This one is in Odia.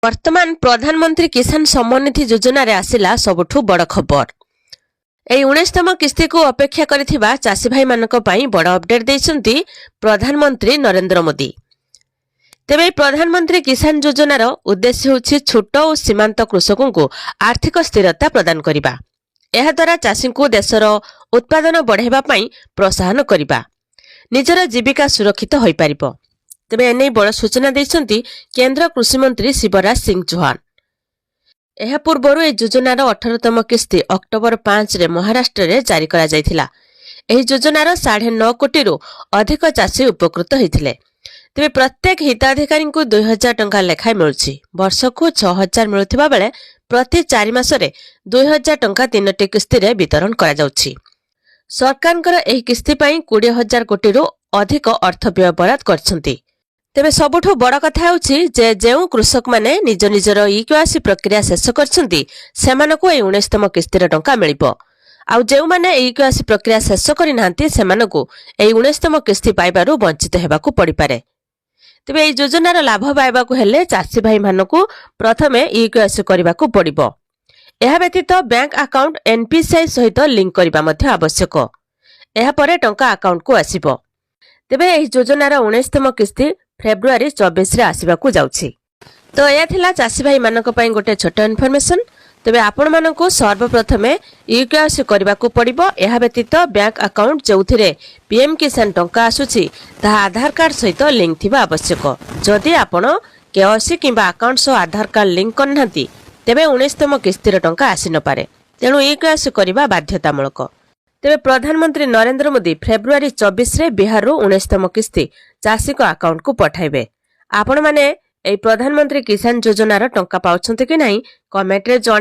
ବର୍ତ୍ତମାନ ପ୍ରଧାନମନ୍ତ୍ରୀ କିଷାନ ସମ୍ମାନ ନିଧି ଯୋଜନାରେ ଆସିଲା ସବୁଠୁ ବଡ଼ ଖବର। ଏହି 19ତମ କିସ୍ତିକୁ ଅପେକ୍ଷା କରିଥିବା ଚାଷୀ ଭାଇମାନଙ୍କ ପାଇଁ ବଡ଼ ଅପଡେଟ୍ ଦେଇଛନ୍ତି ପ୍ରଧାନମନ୍ତ୍ରୀ ନରେନ୍ଦ୍ର ମୋଦି। ତେବେ ଏହି ପ୍ରଧାନମନ୍ତ୍ରୀ କିଷାନ ଯୋଜନାର ଉଦ୍ଦେଶ୍ୟ ହେଉଛି ଛୋଟ ଓ ସୀମାନ୍ତ କୃଷକଙ୍କୁ ଆର୍ଥିକ ସ୍ଥିରତା ପ୍ରଦାନ କରିବା। ଏହାଦ୍ୱାରା ଚାଷୀଙ୍କୁ ଦେଶର ଉତ୍ପାଦନ ବଢ଼ାଇବା ପାଇଁ ପ୍ରୋତ୍ସାହନ କରିବା, ନିଜର ଜୀବିକା ସୁରକ୍ଷିତ ହୋଇପାରିବ। ତେବେ ଏନେଇ ବଡ଼ ସୂଚନା ଦେଇଛନ୍ତି କେନ୍ଦ୍ର କୃଷିମନ୍ତ୍ରୀ ଶିବରାଜ ସିଂ ଚୌହାନ। ଏହା ପୂର୍ବରୁ ଏହି ଯୋଜନାର 18ତମ କିସ୍ତି ଅକ୍ଟୋବର 5ରେ ମହାରାଷ୍ଟ୍ରରେ ଜାରି କରାଯାଇଥିଲା। ଏହି ଯୋଜନାର 9.5 କୋଟିରୁ ଅଧିକ ଚାଷୀ ଉପକୃତ ହୋଇଥିଲେ। ତେବେ ପ୍ରତ୍ୟେକ ହିତାଧିକାରୀଙ୍କୁ 2000 ଟଙ୍କା ଲେଖାଏଁ ମିଳୁଛି। ବର୍ଷକୁ 6000 ମିଳୁଥିବା ବେଳେ ପ୍ରତି 4 ମାସରେ 2000 ଟଙ୍କା ତିନୋଟି କିସ୍ତିରେ ବିତରଣ କରାଯାଉଛି। ସରକାରଙ୍କର ଏହି କିସ୍ତି ପାଇଁ 20,000 କୋଟିରୁ ଅଧିକ ଅର୍ଥ ବ୍ୟୟ ବରାଦ କରିଛନ୍ତି। ତେବେ ସବୁଠୁ ବଡ଼ କଥା ହେଉଛି ଯେ ଯେଉଁ କୃଷକମାନେ ନିଜ ନିଜର ଇ କେୱାଇସି ପ୍ରକ୍ରିୟା ଶେଷ କରିଛନ୍ତି, ସେମାନଙ୍କୁ ଏହି 19ତମ କିସ୍ତିର ଟଙ୍କା ମିଳିବ। ଆଉ ଯେଉଁମାନେ ଇ କେୱାଇସି ପ୍ରକ୍ରିୟା ଶେଷ କରିନାହାନ୍ତି, ସେମାନଙ୍କୁ ଏହି 19ତମ କିସ୍ତି ପାଇବାରୁ ବଞ୍ଚିତ ହେବାକୁ ପଡ଼ିପାରେ। ତେବେ ଏହି ଯୋଜନାର ଲାଭ ପାଇବାକୁ ହେଲେ ଚାଷୀ ଭାଇମାନଙ୍କୁ ପ୍ରଥମେ ଇ କେୱାଇସି କରିବାକୁ ପଡ଼ିବ। ଏହା ବ୍ୟତୀତ ବ୍ୟାଙ୍କ ଆକାଉଣ୍ଟ ଏନ୍ପିସିଆଇ ସହିତ ଲିଙ୍କ କରିବା ମଧ୍ୟ ଆବଶ୍ୟକ। ଏହାପରେ ଟଙ୍କା ଆକାଉଣ୍ଟକୁ ଆସିବ। ତେବେ ଏହି ଯୋଜନାର 19ତମ କିସ୍ତି ଫେବୃଆରୀ 24ରେ ଆସିବାକୁ ଯାଉଛି। ତ ଏହା ଥିଲା ଚାଷୀ ଭାଇମାନଙ୍କ ପାଇଁ ଗୋଟେ ଛୋଟ ଇନଫର୍ମେସନ। ତେବେ ଆପଣମାନଙ୍କୁ ସର୍ବପ୍ରଥମେ ଇ କେୱାଇସି କରିବାକୁ ପଡ଼ିବ। ଏହା ବ୍ୟତୀତ ବ୍ୟାଙ୍କ ଆକାଉଣ୍ଟ, ଯେଉଁଥିରେ ପିଏମ୍ କିଷାନ ଟଙ୍କା ଆସୁଛି, ତାହା ଆଧାର କାର୍ଡ ସହିତ ଲିଙ୍କ ଥିବା ଆବଶ୍ୟକ। ଯଦି ଆପଣ କେୱାଇସି କିମ୍ବା ଆକାଉଣ୍ଟ ସହ ଆଧାର କାର୍ଡ ଲିଙ୍କ କରିନାହାନ୍ତି, ତେବେ 19ତମ କିସ୍ତିର ଟଙ୍କା ଆସିନପାରେ। ତେଣୁ ଇ କେୱାଇସି କରିବା ବାଧ୍ୟତାମୂଳକ। ତେବେ ପ୍ରଧାନମନ୍ତ୍ରୀ ନରେନ୍ଦ୍ର ମୋଦି ଫେବୃଆରୀ 24ରେ ବିହାରରୁ 19ତମ କିସ୍ତି ଚାଷୀଙ୍କ ଆକାଉଣ୍ଟକୁ ପଠାଇବେ। ଆପଣମାନେ ଏହି ପ୍ରଧାନମନ୍ତ୍ରୀ କିଷାନ ଯୋଜନାର ଟଙ୍କା ପାଉଛନ୍ତି କି ନାହିଁ, କମେଣ୍ଟରେ ଜଣାଇବେ।